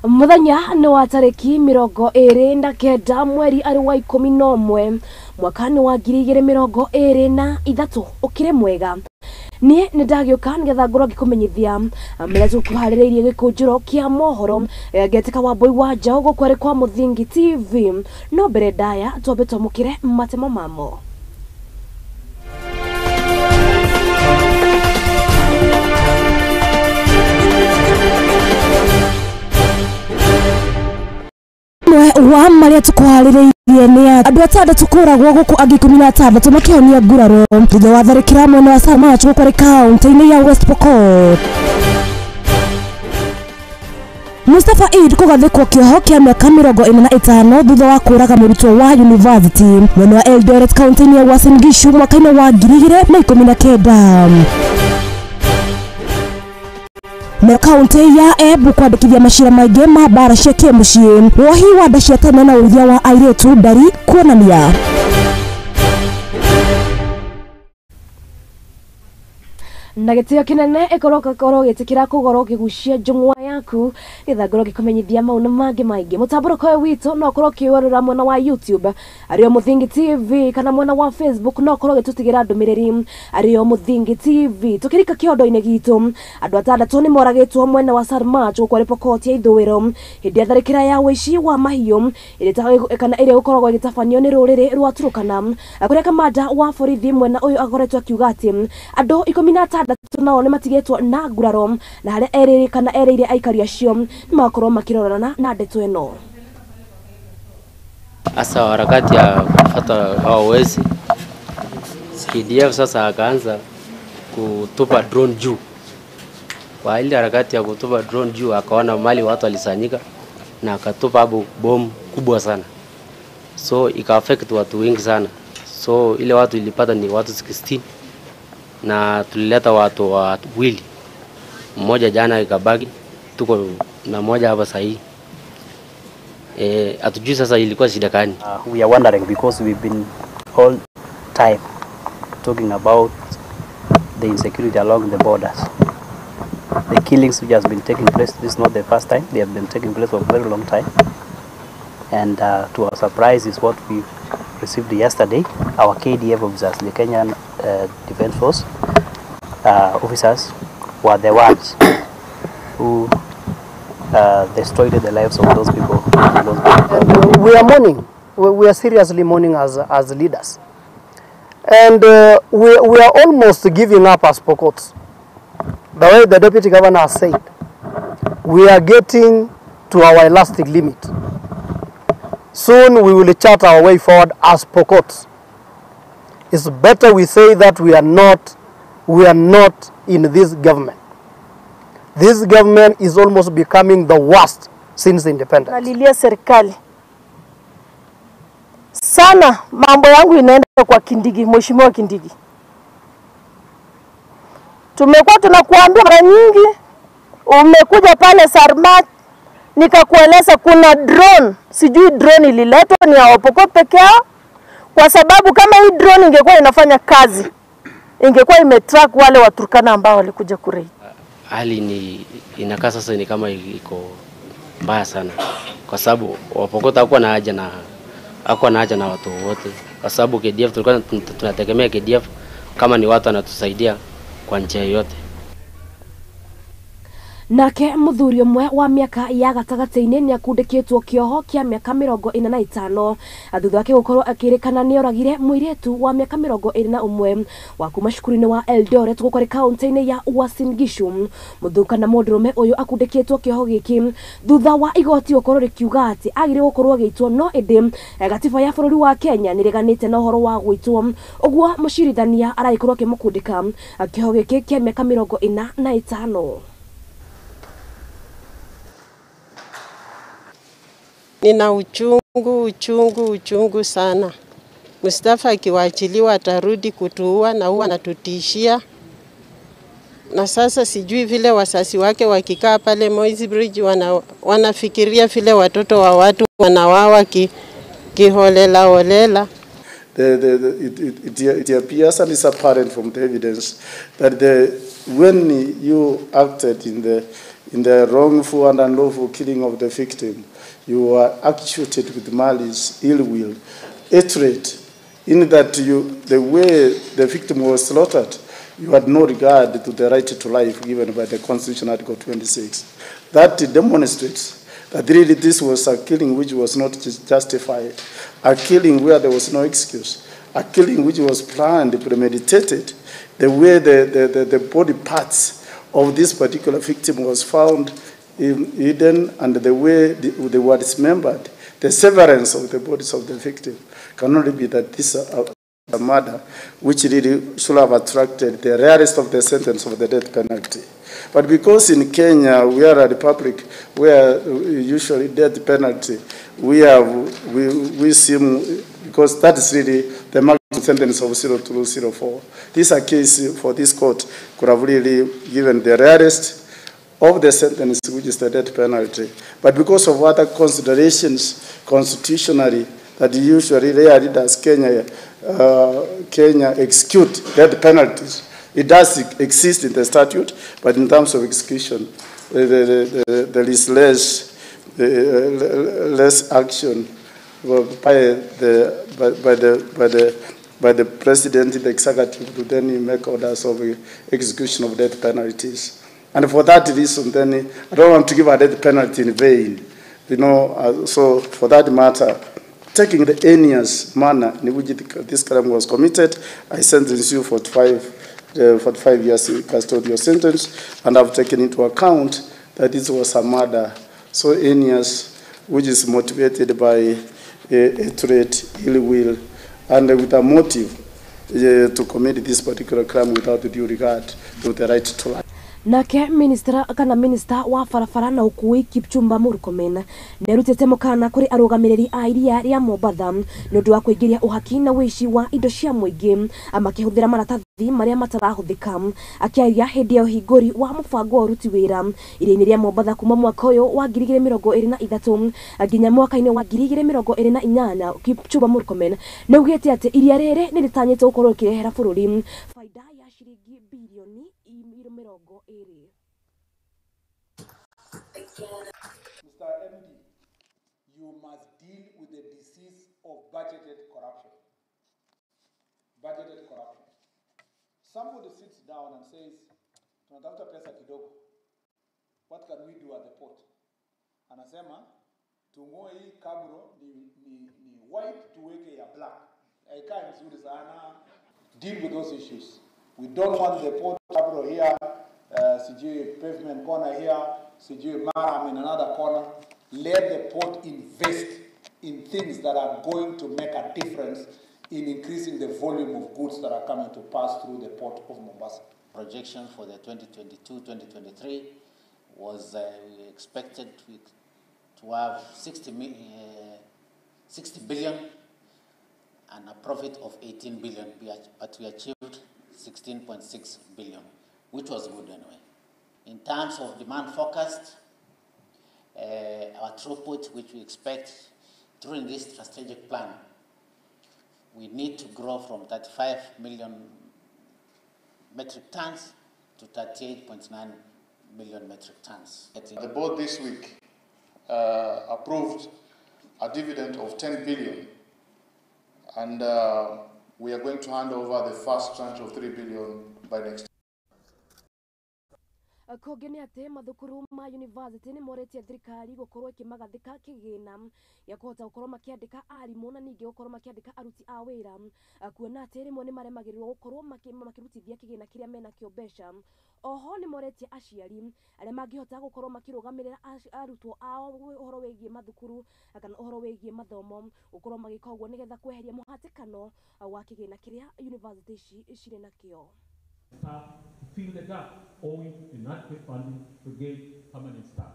Muthenya nĩ wa tarĩki 29 mweri arĩ wa 11 mwaka-inĩ wa 2023 ũkĩrĩ mwega. Niĩ nĩ ndagĩũka nĩgetha ngorwo ngĩkũmenyithia marĩa tũkũharĩrĩirie gĩkũnjĩro kĩa mohoro ngetĩka wa Mbũi wa Njaũ gũkũ arĩ kwa Mũthingi TV. No mbere ndaya twambe twamũkĩre matemo mamo. Wa marĩa tũkũharĩrĩirie nĩ andũ atandatũ kũragwo gũkũ angĩ 16 makĩhonia nguraro thutha wa tharĩkĩra mwena wa Sarmach gũkũ arĩ kaũntĩ-inĩ ya West Pokot. Mustafa Eid kũgathĩkwo kĩoho kĩa mĩaka 45 thutha wa kũraga mũrutwo wa university mwena wa Eldoret kaũntĩ-inĩ ya Uasin Gishu mwaka-inĩ wa 2019. Na kaunti ya Embu kwandĩkithia macira maingĩ ma mbara cia kĩmũciĩ, wohi wa nda cia tene na ũruithia wa airĩtu ndari kuonania. Na gĩtĩo kĩnene ĩkorwo gĩtĩkĩra kũgorwo ũkĩgucia njũng'wa yaku nĩgetha ngorwo ngĩkũmenyithia maũndũ mangĩ maingĩ. Mũtambũrũko ũyũ witũ no ũkorwo ũkĩwĩrorera mwena wa YouTube arĩ o Mũthingi TV, kana mwena wa Facebook no ũkorwo ũgĩtũtigĩra ndũmĩrĩri arĩ o Mũthingi TV. Tũkĩrika kĩondo-inĩ gitũ, andũ atandatũ nĩ moragĩtwo mwena wa Sarmach gũkũ arĩ Pokot ya ithũĩro hĩndĩ ya tharĩkĩra ya ũici wa mahiũ kana ĩrĩa ĩgũkoragwo ĩgĩtabanio nĩ rũrĩrĩ rwa Turkana, kũrĩa kamanda wa borithi mwena ũyũ akoretwo akiuga atĩ andũ 16 nao nĩ matigĩtwo na nguraro na harĩa erĩire kana erĩire aikari acio nĩ makorwo makĩrorana na ndeto ĩno. Hasa harakati ya kufuata hao wezi, KDF sasa akaanza kutupa drone juu. Kwa ile harakati ya kutupa drone juu akaona mali watu walisanyika na akatupa hapo bomu kubwa sana. So ika affect watu wengi sana. So ile watu ilipata ni watu 16 na tulileta watu wawili. Mmoja jana ikabaki, tuko na mmoja hapa sasa hivi. Hatujui sasa ilikuwa shida gani. We are wondering because we've been all time talking about the insecurity along the borders. The killings which has been taking place, this is not the first time, they have been taking place for a very long time. And to our surprise is what we received yesterday. Our KDF officers, the Kenyan Defense Force officers, were the ones who destroyed the lives of those people. And we are mourning. We are seriously mourning as leaders. And we are almost giving up as Pokots. The way the deputy governor has said, we are getting to our elastic limit. Soon we will chart our way forward as Pokots. It's better we say that we are not in this government. This government is almost becoming the worst since independence. Nalilia serikali sana, mambo yangu inaenda kwa Kindiki, Mheshimiwa Kindiki. Tumekuwa tunakuambia mara nyingi, umekuja pale Sarmat nikakueleza kuna drone, sijui drone ililetwa ni ya Pokot peke yao, kwa sababu kama hii drone ingekuwa inafanya kazi ingekuwa imetrack wale wa Turkana ambao walikuja kurei. Hali ni inakaa sasa ni kama iko mbaya sana, kwa sababu Wapokot hakuwa na haja na watu wote, kwa sababu KDF tulikuwa tunategemea KDF kama ni watu wanatusaidia kwa njia yote. Nake muthuri ũmwe wa mĩaka ya gatagatĩ-inĩ nĩ akundĩkĩtwo kĩoho kĩa mĩaka 45 thutha wake gũkorwo akĩrĩkana nĩ oragire mũirĩtu wa mĩaka 21 wa kuma cukuru-inĩ wa Eldoret gũkũ arĩ kaũntĩ-inĩ ya Uasin Gishu. Mũthuri kana mũndũrũme ũyũ akundĩkĩtwo kĩoho gĩkĩ thutha wa igoti gũkorwo rĩkiuga atĩ agĩrĩirwo gũkorwo agĩitwo, no ĩndĩ gatiba ya bũrũri wa Kenya nĩ ĩreganĩte na ũhoro wa gũitwo, ũguo mũcirithania aragĩkorwo akĩmũkundĩka kĩoho gĩkĩ kĩa mĩaka 45. Nina uchungu, uchungu, uchungu sana. Mustafa akiwaachiliwa atarudi kutuua na huwa anatutishia. Na sasa sijui vile wasasi wake wakikaa pale Moi's Bridge wanafikiria vile watoto wa watu wanawawa kiholela holela. It appears and is apparent from the evidence that when you acted in the in the wrongful and unlawful killing of the victim, you are actuated with malice, ill will, hatred, in that the way the victim was slaughtered, you had no regard to the right to life given by the Constitution, Article 26. That demonstrates that really this was a killing which was not justified, a killing where there was no excuse, a killing which was planned, premeditated. The way the body parts of this particular victim was found hidden, and the way they were dismembered, the severance of the bodies of the victim can only be that this a murder which really should have attracted the rarest of the sentence of the death penalty. But because in Kenya we are a republic where usually death penalty, we seem, because that is really the maximum sentence of 0204. This a case for this court could have really given the rarest of the sentence, which is the death penalty. But because of other considerations constitutionally that usually rarely does Kenya execute death penalties. It does exist in the statute, but in terms of execution, there is less action by the president, the executive, to then make orders of execution of death penalties. And for that reason, then I don't want to give a death penalty in vain, you know. So for that matter, taking the heinous manner in which this crime was committed, I sentence you for 45 years custodial sentence, and I've taken into account that this was a murder so heinous, which is motivated by a threat, ill will, and with a motive to commit this particular crime without due regard to the right to life. Nake minister kana minister wa barabara na ukui Kipchumba Murkomen nerutete mukana kuri arugamiriri a iria ria Mombatha ni undu wa kuingiria uhaki na wici wa indo cia muingi amakihuthira maratathi maria matarahuthika. Akiaria hindi ya uhinguri wa mubango wa uruti wira iria-ini ria Mombatha kuma mwaka uyu wa 2023 nginya mwaka-ini wa 2028, Kipchumba Murkomen niaugite ati iria riri ni ritanyite gukorwo rikirehera bururi faida ya ciringi bilioni 20. Mr. MD, you must deal with the disease of budgeted corruption. Budgeted corruption. Somebody sits down and says, tunatafuta pesa kidogo. What can we do at the port? Anasema, tung'oe hii kabro ni white tuweke ya black. Haikai mzuri sana. Deal with those issues. We don't want the port cabro here, sijui pavement corner here, sijui maram in another corner. Let the port invest in things that are going to make a difference in increasing the volume of goods that are coming to pass through the port of Mombasa. Projection for the 2022-2023 was expected to have 60 billion and a profit of 18 billion, but we achieved 16.6 billion, which was good anyway. In terms of demand forecast, our throughput, which we expect during this strategic plan, we need to grow from 35 million metric tons to 38.9 million metric tons. The board this week approved a dividend of 10 billion, and we are going to hand over the first tranche of 3 billion by next year. Kũngĩ nĩ atĩ mathukuru ma university nĩ moretie thirikari gũkorwo ĩkĩmagathĩka kĩgĩna gĩa kũhota gũkorwo makĩandĩka arimũ na ningĩ gũkorwo makĩandĩka aruti a wĩra, kuona atĩ rĩmwe nĩ maremagĩrĩrwo gũkorwo makĩrutithia kĩgĩna kĩrĩa menakĩo mbeca. Oho nĩ moretie aciari arĩa mangĩhota gũkorwo makĩrũgamĩrĩra arutwo ao ũhoro wĩgiĩ mathukuru kana ũhoro wĩgiĩ mathomo gũkorwo magĩka ũguo nĩgetha kweheria mũhatĩkano wa kĩgĩna kĩrĩa university ici cirĩ nakĩo. Staff to fill the gap owing to inadequate funding to gain permanent staff.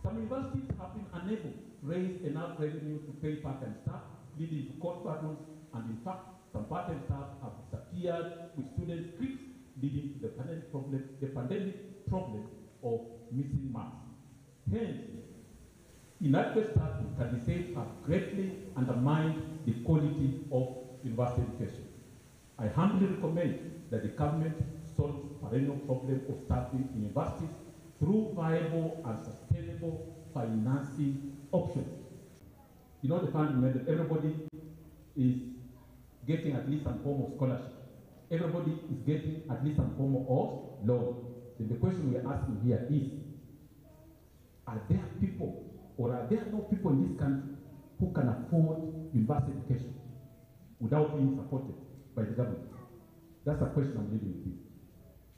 Some universities have been unable to raise enough revenue to pay part-time staff, leading to court battles, and in fact, some part-time staff have disappeared with student scripts, leading to the pandemic problem of missing marks. Hence, inadequate staffing can be said to have greatly undermined the quality of university education. I humbly recommend that the government solves perennial problem of staffing in universities through viable and sustainable financing options. You know the funding method, everybody is getting at least some form of scholarship. Everybody is getting at least some form of loan. Then the question we are asking here is, are there people or are there no people in this country who can afford university education without being supported by the government? That's a question I'm leaving with you.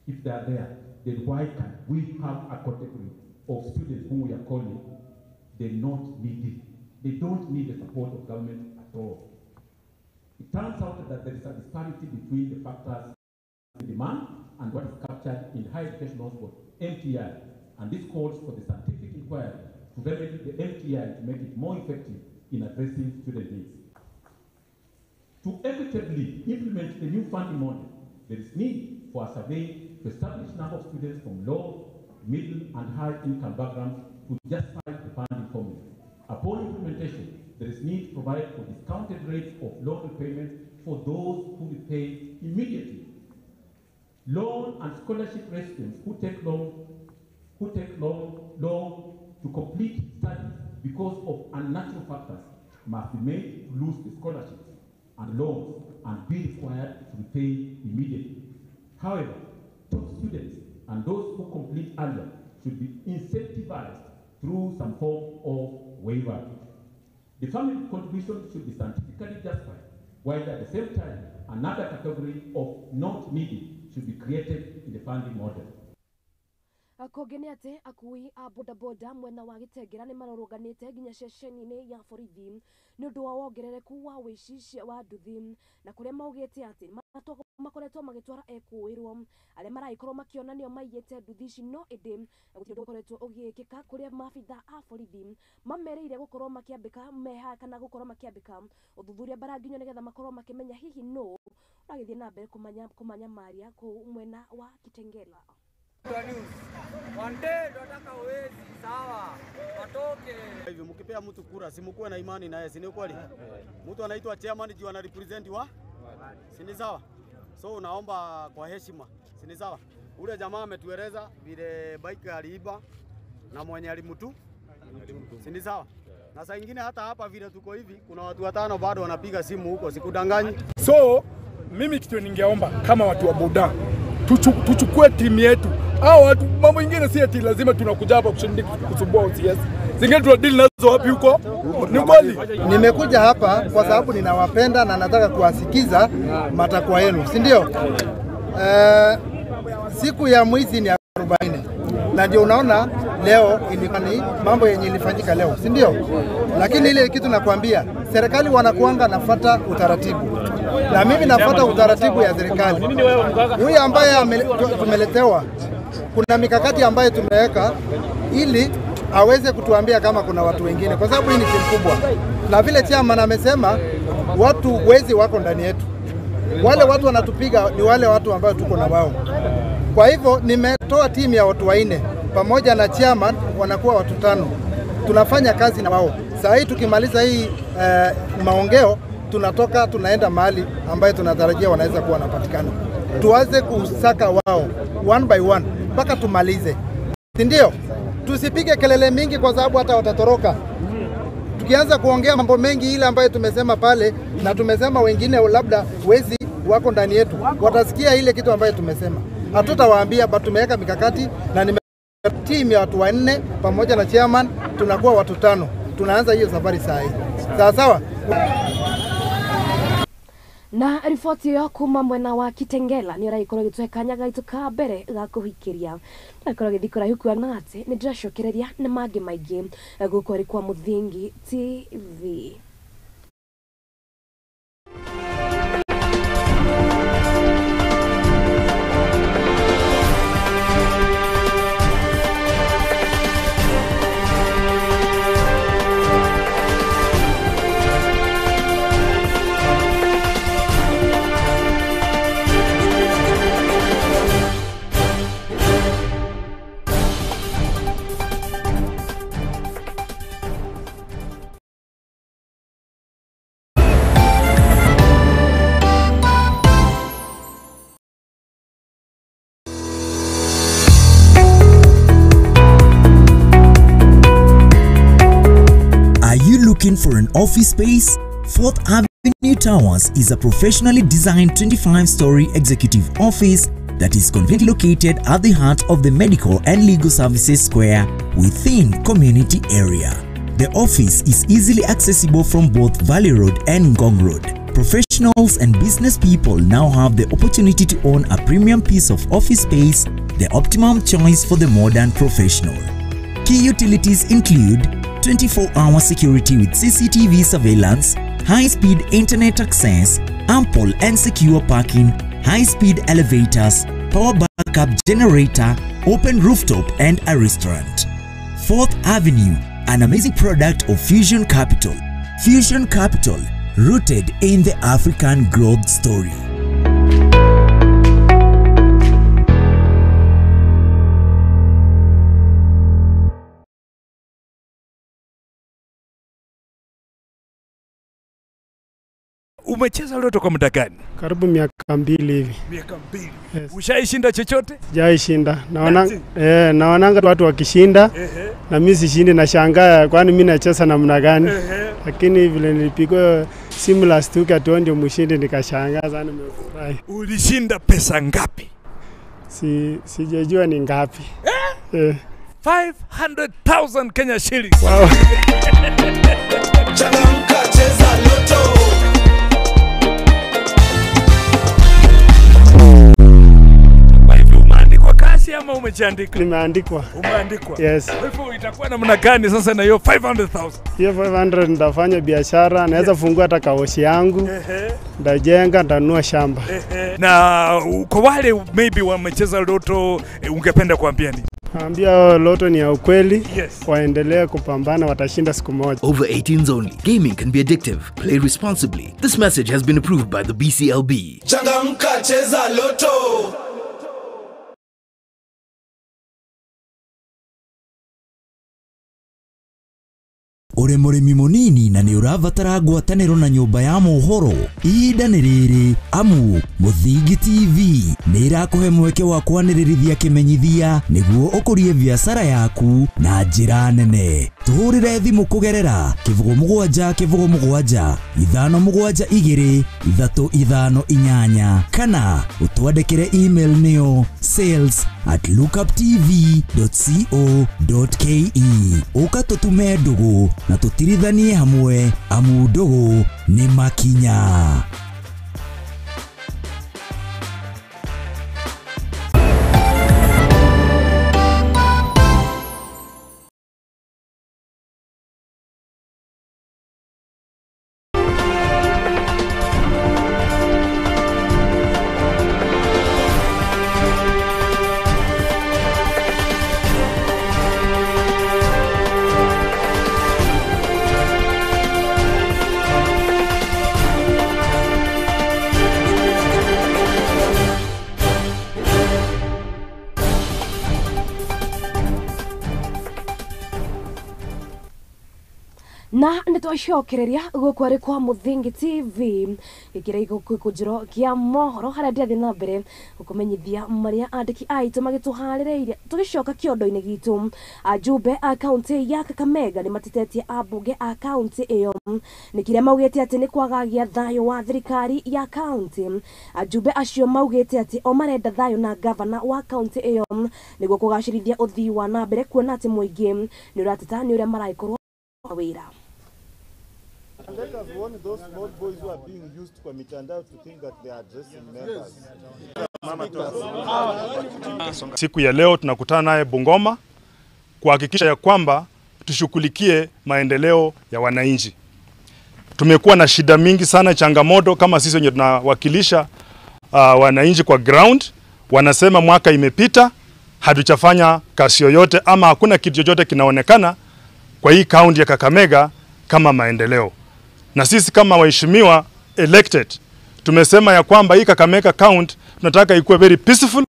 If they are there, then why can't we have a category of students whom we are calling the not needy? They don't need the support of government at all. It turns out that there is a disparity between the factors in demand and what is captured in the Higher Education Loans Board, MTI, and this calls for the scientific inquiry to remedy the MTI to make it more effective in addressing student needs. To equitably implement the new funding model, there is need for a survey to establish number of students from low, middle, and high income backgrounds to justify the funding formula. Upon implementation, there is need to provide for discounted rates of loan repayment for those who repay immediately. Loan and scholarship recipients who take long to complete studies because of unnatural factors must be made to lose the scholarships and loans and be required to repay immediately. However, top students and those who complete earlier should be incentivized through some form of waiver. The family contribution should be scientifically justified, while at the same time, another category of not needed should be created in the funding model. Kũngĩ nĩ atĩ akui a bodaboda mwena wa Gĩtengera nĩ marũrũnganĩte nginya ceceni-inĩ ya borithi nĩ ũndũ wa wongerereku wa ũici wa nduthi na kũrĩa maugĩte atĩ makoretwo magĩtwara ekũĩrwo arĩa maragĩkorwo makĩonanio maiyĩte nduthi ici no ĩndĩ gũtirĩ ũndũ ũkoretwo ũgĩkĩka kũrĩa maabitha a borithi mamerĩire gũkorwo makĩambĩka meha kana gũkorwo makĩambĩka ũthuthuria mbaranginyo nĩgetha makorwo makĩmenya hihi nũ ũragĩthiĩ na mbere kũmanyamaria kũu mwena wa Kitengela. Hivi mkipea mtu kura si mkuwe na imani naye, si ni kweli? Mtu anaitwa chairman juu ana represent wa? Si ni sawa? So unaomba kwa heshima, si ni sawa? Ule jamaa ametueleza vile bike aliiba na mwenye alimtu, si ni sawa? Na saa nyingine hata hapa vile tuko hivi kuna watu watano bado wanapiga simu huko, sikudanganyi. So mimi kitu ningeomba kama watu wa boda tuchukue timu yetu. Hao watu mambo mengine si eti lazima tunakuja hapa kusumbua OCS. Zingine tuna deal nazo wapi huko? Ni kweli. Nimekuja hapa kwa sababu ninawapenda na nataka kuwasikiza matakwa yenu, si ndio? Siku ya mwizi ni 40. Na ndio unaona leo ilikuwa ni mambo yenye ilifanyika leo, si ndio? Lakini ile kitu nakwambia, serikali wanakuanga nafuata utaratibu. Na mimi nafuata utaratibu ya serikali. Huyu ambaye tumeletewa, kuna mikakati ambayo tumeweka ili aweze kutuambia kama kuna watu wengine, kwa sababu hii ni timu kubwa. Na vile chairman amesema watu wezi wako ndani yetu. Wale watu wanatupiga ni wale watu ambao tuko na wao. Kwa hivyo nimetoa timu ya watu 4 pamoja na chairman, wanakuwa watu 5. Tunafanya kazi na wao. Saa hii tukimaliza hii maongeo tunatoka tunaenda mahali ambayo tunatarajia wanaweza kuwa wanapatikana. Tuanze kusaka wao one by one mpaka tumalize. Si ndio? Tusipige kelele mingi kwa sababu hata watatoroka. Tukianza kuongea mambo mengi ile ambayo tumesema pale na tumesema wengine labda wezi wako ndani yetu, watasikia ile kitu ambayo tumesema. Hatutawaambia, but tumeweka mikakati na nime timu ya watu 4 pamoja na chairman tunakuwa watu 5. Tunaanza hiyo safari saa hii. Sawa sawa. Na riboti yo kuma mwena wa Kitengela ni ũragĩkorwo ĩgĩtũhe kanya gaitũ ka mbere ga kũhikiria ũrakorwo gĩthiĩ kũraihu kuona atĩ nĩ ndĩracokereria na mangĩ maingĩ gũkũ arĩ kwa Mũthingi TV. for an office space? 4th Avenue Towers is a professionally designed 25-story executive office that is conveniently located at the heart of the Medical and Legal Services Square within community area. The office is easily accessible from both Valley Road and Ngong Road. Professionals and business people now have the opportunity to own a premium piece of office space, the optimum choice for the modern professional. Key utilities include 24-hour security with CCTV surveillance, high-speed internet access, ample and secure parking, high-speed elevators, power backup generator, open rooftop and a restaurant. 4th Avenue, an amazing product of Fusion Capital. Fusion Capital, rooted in the African growth story. Umecheza loto kwa muda gani? Karibu miaka 2 hivi. Miaka 2. Yes. Ushaishinda chochote? Sijaishinda. Naona naonanga watu wakishinda. Na mimi sishindi, nashangaa kwani mimi nacheza namna gani? Lakini vile nilipigwa simu last week ati ndio mshindi, nikashangaa sana, nimefurahi. Ulishinda pesa ngapi? Sijajua ni ngapi. 500,000 Kenya shillings. Wow. Changamka, cheza loto. Ama umejiandika? Nimeandikwa. Umeandikwa? Yes. Kwa hivyo itakuwa namna gani sasa na hiyo 500,000? Hiyo 500 nitafanya biashara, naweza fungua hata kaoshi yangu. Ndajenga, ndanunua shamba. Na kwa wale maybe wamecheza loto, ungependa kuambia nini? Naambia loto ni ya ukweli. Yes. Waendelee kupambana, watashinda siku moja. Over 18s only. Gaming can be addictive. Play responsibly. This message has been approved by the BCLB. Changamka, cheza loto. Uri mũrĩmi mũnini na nĩ ũrabatara ngwatanĩro na nyũmba ya mohoro, ihinda nĩ rĩrĩ amu Mũthingi TV nĩ ĩrakũhe mweke wa kwanĩrĩrithia kĩmenyithia nĩguo ũkũrie biacara yaku na njĩra nene. Tũhũrĩre thimũ kũgerera 07 07 572 358 kana ũtwandĩkĩre email nĩyo sales@lookuptv.co.ke. Ũka tũtume ndũgũ na tũtirithanie hamwe amu ndũgũ nĩ makinya. Na nitwacokereria guku ari kwa Muthingi TV gikira gikujiro kia mohoro haria ndiathi na mbere gukumenyithia maria andiki aitu magituhaririirie tugicoka kiondo-ini gitu. Ajumbe a kaunti ya Kakamega ni matitetie ambunge a kaunti iyo ni kiria maugite ati ni kwagagia thayo wa thirikari ya kaunti. Ajumbe acio maugite ati o marenda thayo na gavana wa kaunti iyo niguo kugacirithia uthii wa na mbere kuona ati muingi ni urateta ni uria maraikorwo wira. Let us warn those small boys who are being used kwa mitandao to think that they are addressing members. Siku ya leo tunakutana naye Bungoma kuhakikisha ya kwamba tushughulikie maendeleo ya wananchi. Tumekuwa na shida mingi sana, changamoto kama sisi wenyewe tunawakilisha wananchi kwa ground. Wanasema mwaka imepita hatujafanya kazi yoyote ama hakuna kitu chochote kinaonekana kwa hii kaunti ya Kakamega kama maendeleo. Na sisi kama waheshimiwa elected tumesema ya kwamba hii Kakamega County tunataka ikuwe very peaceful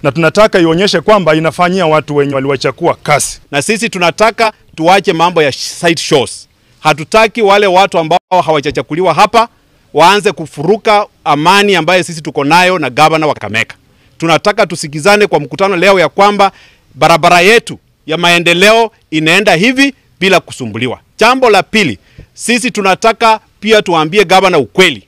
na tunataka ionyeshe kwamba inafanyia watu wenye waliwachakua kazi. Na sisi tunataka tuache mambo ya site shows. Hatutaki wale watu ambao hawajachakuliwa hapa waanze kufuruka amani ambayo sisi tuko nayo na gavana wa Kakamega. Tunataka tusikizane kwa mkutano leo ya kwamba barabara yetu ya maendeleo inaenda hivi bila kusumbuliwa. Jambo la pili, Sisi tunataka pia tuambie gavana ukweli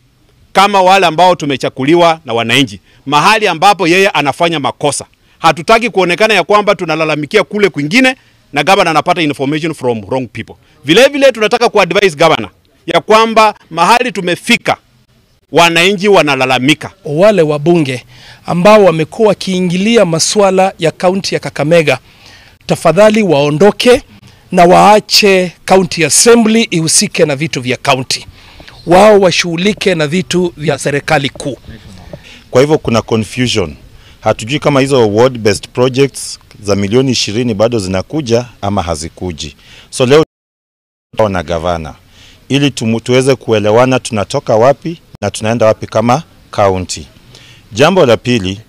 kama wale ambao tumechakuliwa na wananchi, mahali ambapo yeye anafanya makosa. Hatutaki kuonekana ya kwamba tunalalamikia kule kwingine na gavana anapata information from wrong people. Vile vile tunataka kuadvise gavana ya kwamba mahali tumefika wananchi wanalalamika. Wale wabunge ambao wamekuwa wakiingilia masuala ya kaunti ya Kakamega, tafadhali waondoke na waache county assembly ihusike na vitu vya county. Wao washughulike na vitu vya serikali kuu. Kwa hivyo kuna confusion. Hatujui kama hizo ward based projects za milioni 20 bado zinakuja ama hazikuji. So leo na gavana ili tuweze kuelewana tunatoka wapi na tunaenda wapi kama county. Jambo la pili,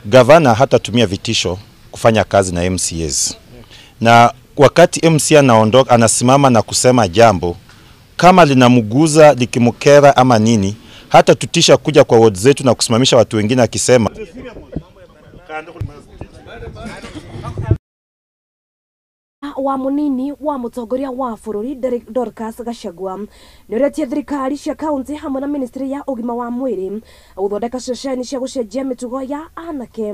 gavana hatatumia vitisho kufanya kazi na MCAs. Na wakati MCA anaondoka, anasimama na kusema jambo kama linamguza, likimkera ama nini, hata tutisha kuja kwa ward zetu na kusimamisha watu wengine akisema. Wa munini wa mutongoria wa bururi Dorcas Gachagua nĩũrĩtie thirikari cia kaunti hamwe na ministry ya ũgima wa mwĩrĩ gũthondeka ceceni cia gũcenjia mĩtugo ya anake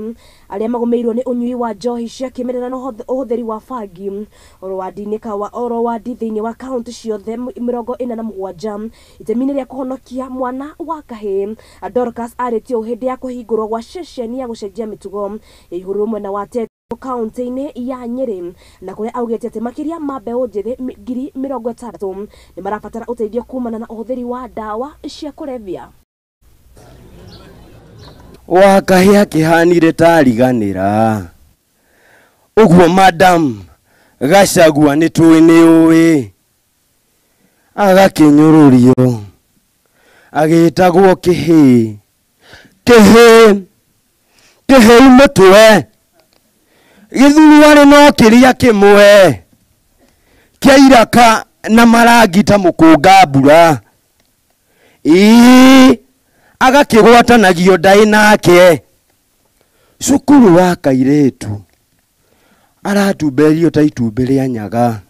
arĩa magũmĩirwo nĩ ũnyui wa njohi cia kĩmerera na ũhũthĩri wa bangi oro wadi thĩinĩ wa kaunti ciothe 47 itemi-inĩ rĩa kũhonokia mwana wa kahĩĩ. Dorcas arĩtie ũũ hĩndĩ ya kũhingũrwo gwa ceceni ya gũcenjia mĩtugo ya Ihururu mwena wa Tetu kaunti-inĩ ya Nyeri, na kũrĩa augĩte atĩ makĩria ma mbeũ njĩthĩ 60,000 nĩ marabatara ũteithio kumana na ũhũthĩri wa ndawa cia kũrebia. Wa kahĩa kĩhanire tariganĩra ũguo madam Gachagua nĩ tũĩ nĩ ũĩ agakĩnyũrũrio agĩtagwo kĩhĩ kĩhĩ kĩhĩ mũtwe gĩthuru arĩ no kĩrĩa kĩmwe kĩa iraka na marangi ta mũkũnga mbura ĩĩ agakĩgwatanagio ndaĩ nake cukuru wa kairĩtu aratumberio ta itumbĩ rĩa nyaga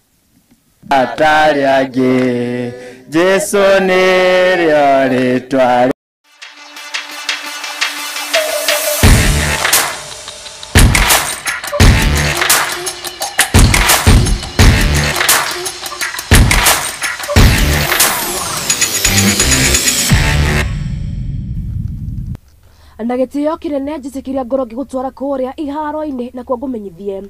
atarĩ angĩ Jesu nĩrĩo rĩtwa. Na gĩtĩo kĩnene njĩtĩkĩria ngoro ngĩgũtwara kũrĩa iharo-inĩ na kuo ngũmenyithie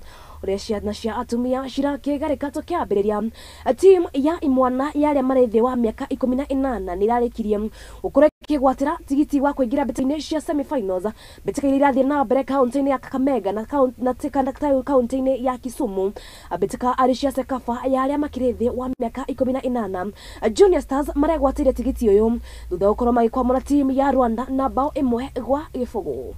ũrĩa ciana cia atumia cirakĩgarĩka tũkĩambĩrĩria. Team ya imwana ya arĩa marĩ thĩ wa mĩaka 18 nĩ ĩrarĩkirie gũkorwo ĩkĩgwatĩra tigiti wa kũingĩra mbĩtĩka-inĩ cia semi-finals, mbĩtĩka iria irathiĩ na mbere kaunti-inĩ ya Kakamega na kaunti-inĩ ya Kisumu. Mbĩtĩka arĩ cia CECAFA ya arĩa makĩrĩ thĩ wa mĩaka 18. Junior Stars maregwatĩire tigiti ũyũ thutha wa gũkorwo magĩkwamũra team ya Rwanda na bao 1-0.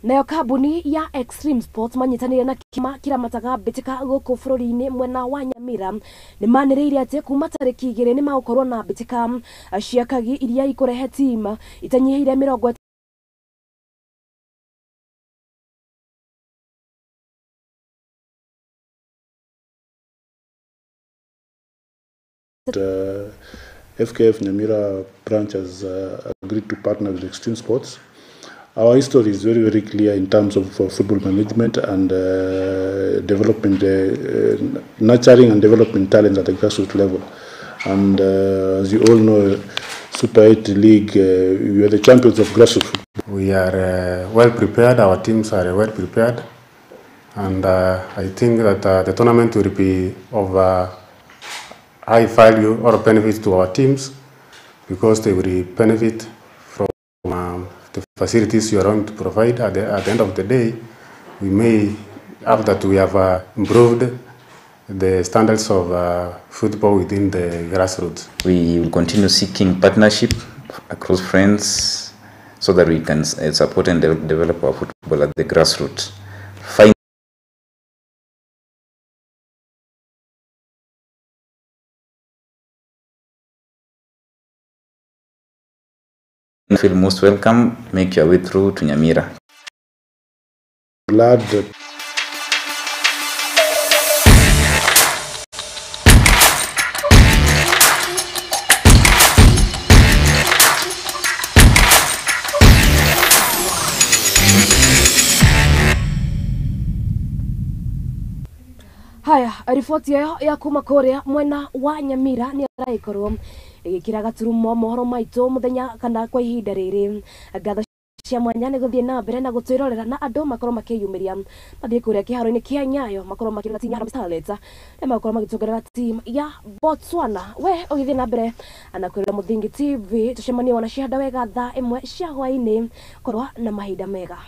Nayo kambuni ya Extreme Sports manyitanĩire na kĩama kĩramataga mbĩtĩka gũkũ bũrũri-inĩ mwena wa Nyamira nĩ manĩrĩire atĩ kuma tarĩki 2 nĩ magũkorwo na mbĩtĩka cia kagi iria ikũrehe team itanyihĩire 30. FKF Nyamira branch has agreed to partner with Extreme Sports. Our history is very, very clear in terms of football management and development, nurturing and developing talent at the grassroots level. And as you all know, Super 8 League, we are the champions of grassroots football. We are well prepared, our teams are well prepared, and I think that the tournament will be of high value or benefit to our teams, because they will benefit from the facilities you are going to provide, at the end of the day, we may, after that we have improved the standards of football within the grassroots. We will continue seeking partnership across friends so that we can support and develop our football at the grassroots. Finally, feel most welcome. Make your way through to Nyamira. Glad that Haya, riboti ĩyo ya kuma kũrĩa mwena wa Nyamira nĩ ĩragĩkorwo ĩgĩkĩra gaturumo mohoro maitũ mũthenya kana kwa ihinda rĩrĩ. Ngatho cia mwanya nĩ gũthiĩ na mbere na gũtwĩrorera, na andũ makorwo makĩyumĩria mathiĩ kũrĩa kĩharo-inĩ kĩa Nyayo, makorwo makĩrora timu ya Harambee Starlets na makorwo magĩtongerera timu ya Botswana. We ũgĩthiĩ na mbere na kwĩrora Mũthingi TV, tũcemanie wona ciahanda wega thaa 1 cia hwaĩ-inĩ. Korwo na mahinda mega.